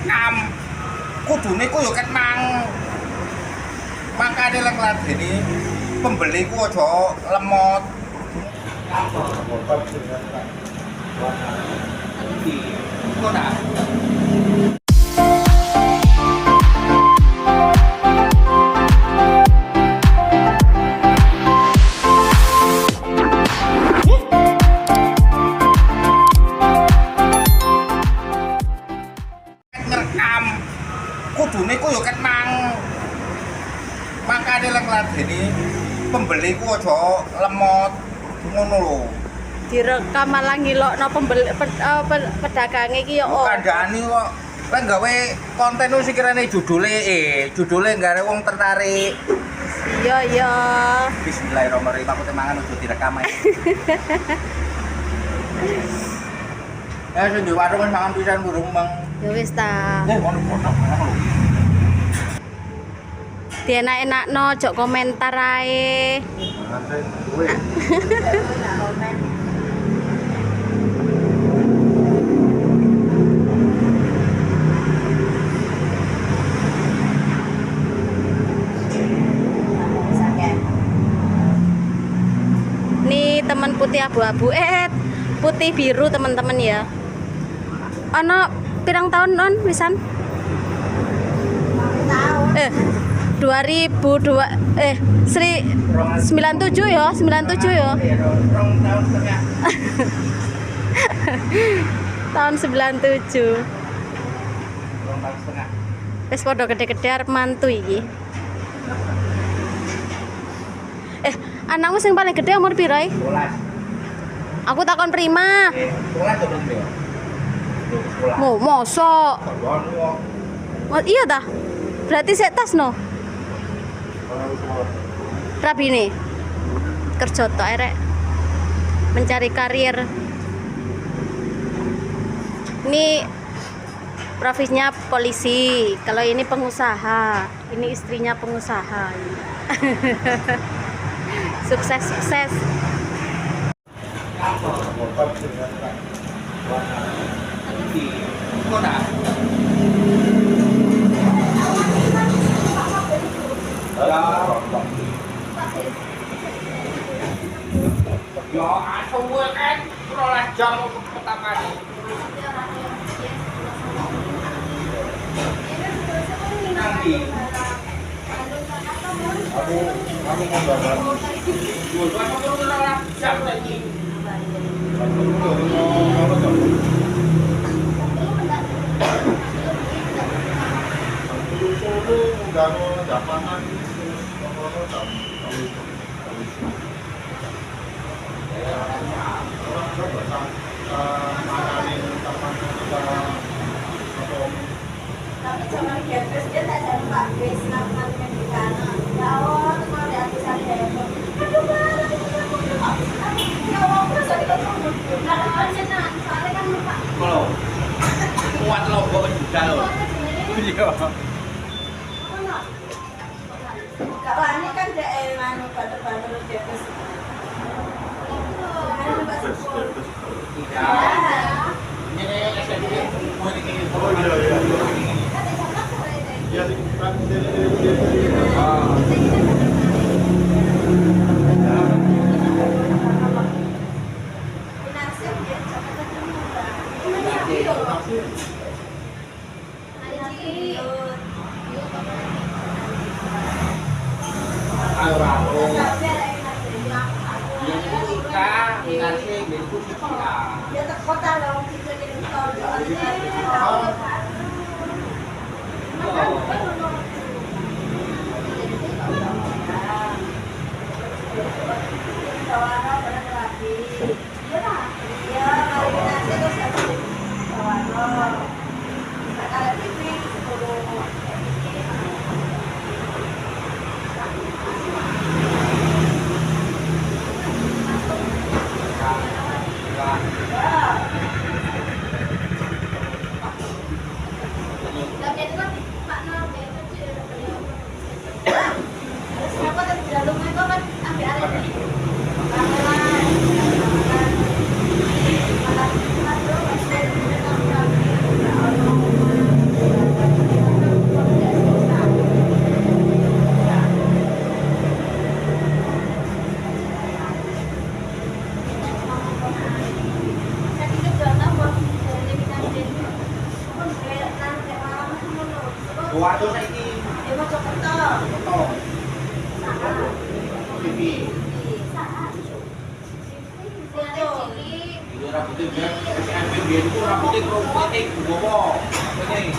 Ngerekam kudune ku yo ket mang. Mangkane lek ngladeni pembeli ku aja lemot. Kok ta? Ngerekam kudune ku yo ket mang. Mangkane lek ngladeni pembeli ku aja lemot ngono lho. Direkam malah ngilokno pembeli pedagange iki ya. Oh. Kandhani kok lek gawe konten ku sekirane judule judule gare wong tertarik. Iya iya. Bismillahirrahmanirrahim, aku te mangan aja direkam ae. Ya sing di warung wis mangan pisan burung mang. Ya wis ta. Ono botok mangan lho. Dienak-enakno, jok komentar ae. Nih teman putih abu-abu, putih biru teman-teman ya. Ono pirang tahun non wisan? 2002 97 ya, 97 ya. Rong tahun setengah. Tahun 97. Rong tahun setengah. Wis padha gede-gede arep mantu iki. Anakmu sing paling gede umur piro? 12. Aku takon Prima. 12 to berarti ya? Sekolah. Mo mosok. Kok. Oh, iya ta? Berarti sik tas no. Rabine. Kerja tok erek. Mencari karir. Ini profesinya polisi. Kalau ini pengusaha. Ini istrinya pengusaha. Sukses sukses. Kok ta? Ya, asu kan 12 jam pertama. Nanti. Aku mau gambar. Dua jam lagi. Aku mau apa tuh? Aku nganggo japanan terus apa jam. Tapi zaman Gebes dia tak jadi Pak Bes namanya di kanan. Ya Allah, terus mau diatur sana ya. Aduh, Pak, aku lupa. Ya Allah, aku rasa dikocok. Nggak ada panjenan, soalnya kan lupa. Kalau kuat lombok juga loh. Iya. Gak wani kan dek anu banter-banter Gebes. Tidak. Ini SMP. Oh iya iya. Iya sih, kan dari. Ah. Ayo raro. Yang itu Ika, Minarsi, itu Siti. Ya teko ta lho gitu ning tol. Waduh saiki. Ya Mojokerto. Mojokerto. Iki. Iki rambutnya biar SMP biar itu rambutnya kerupuk gowo. Ini.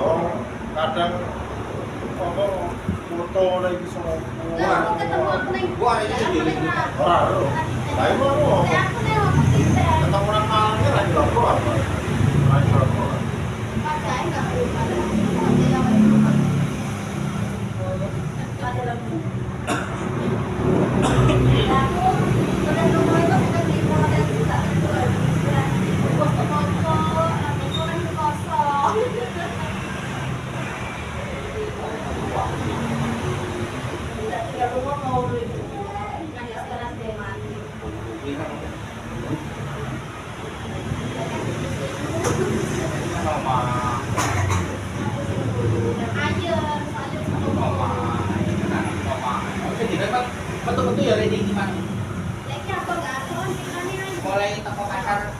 Oh, kadang apa foto lagi sama Wah, ini ora lho. Lah iku ketemu nang Malangnya lagi apa apa? Lagi apa? Betul-betul ya ready gimana? Mulai toko pasar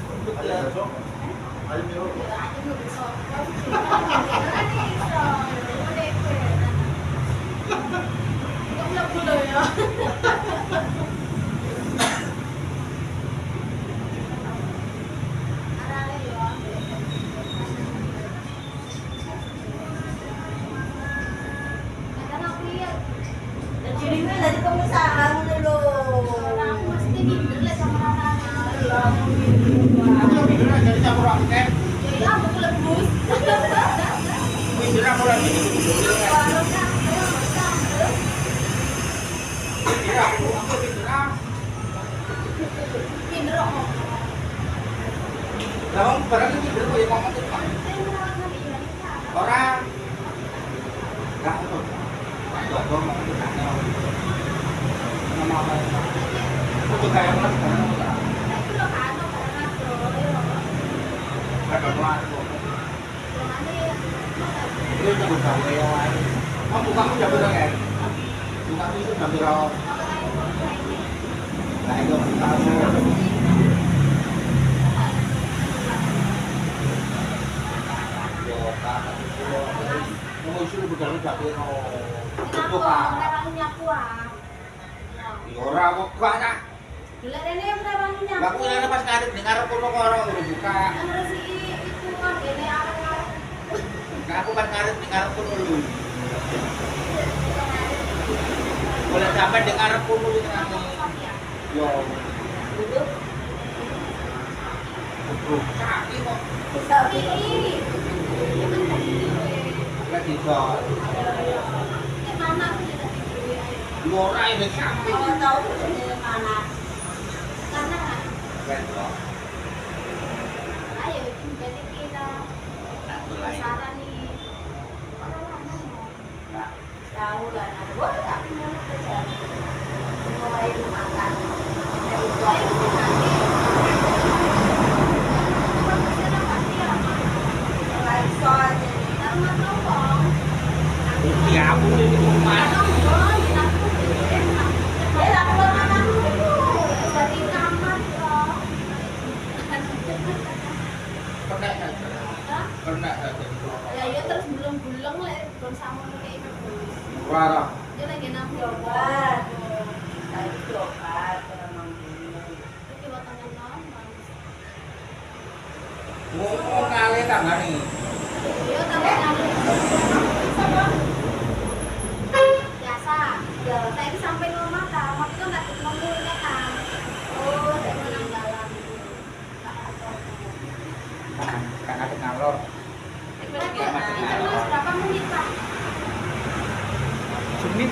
Menit.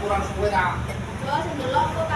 Kurang suwe ta. Yo sing delok kok